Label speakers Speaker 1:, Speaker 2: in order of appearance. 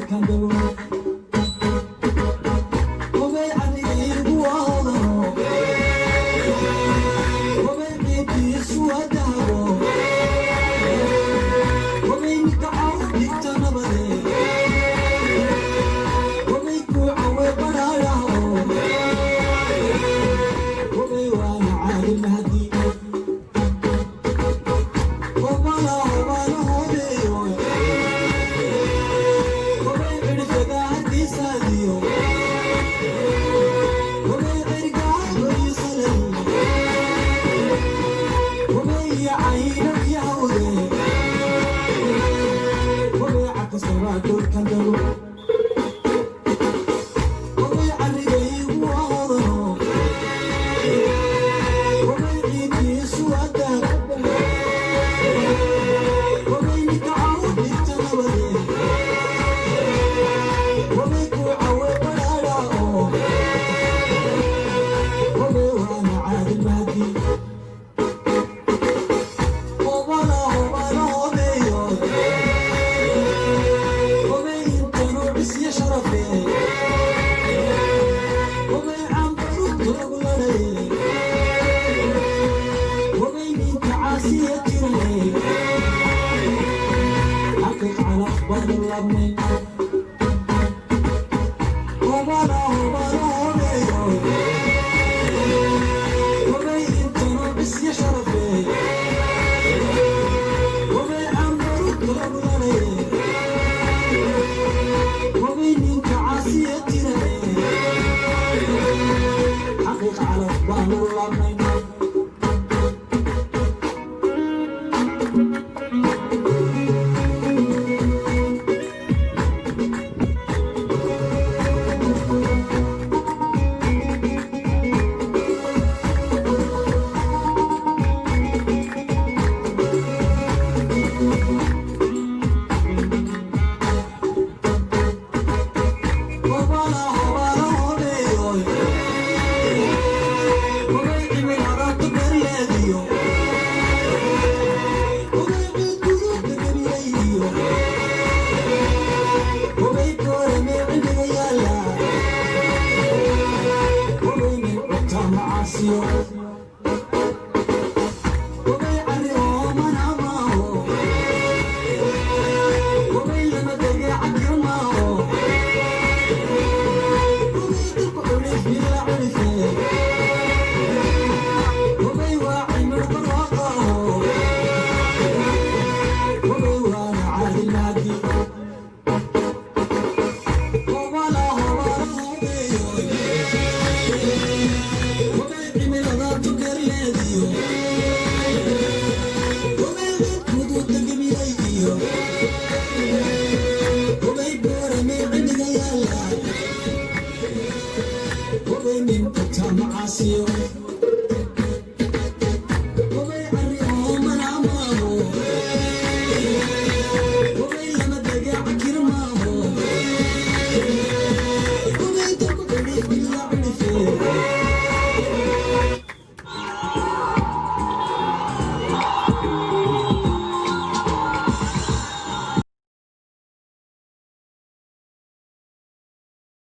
Speaker 1: Dhulkan dego, hubay carrigaygu waadano, hubay ciiddiisu wadaago, hubay ninkacaw dhigta nabade, hubay kuu cawe badhaadhaho, hubay waana Caadil Mahdi. Hubala hubala hubeyo, hubay cidhfaga hargeysaadiyo, hubay Cergaabo iyo Salal, hubay iyo Caynab iyo Hawde, hubay cakasaba dhulkan dego, hubay carrigaygu waadano, hubay ciiddiisu wadaag, hubay ninkacaw dhigta nabade, hubay kuu cawe badhaadha oo, hubay waana Caadil Mahdi. Hubala hubala hubeyo, hubay intanu cisyo sharafe, hubay cambaru tooglanay, hubay ninka caasiya jiray, xaqiiq calaf baanu labnay. Hubala hubala hubeyo, hubay intanu cisyo sharafe, hubay cambaru tooglanay, hubay ninka caasiya jiray, xaqiiq calaf baanu labnay. Hubala hubala hubeyo, hubay cimilada tukarleediyo, hubay ciid guduudka gabilaydiyo, hubay koorame cilmiga yaala, hubay nin cugta macaasiyo.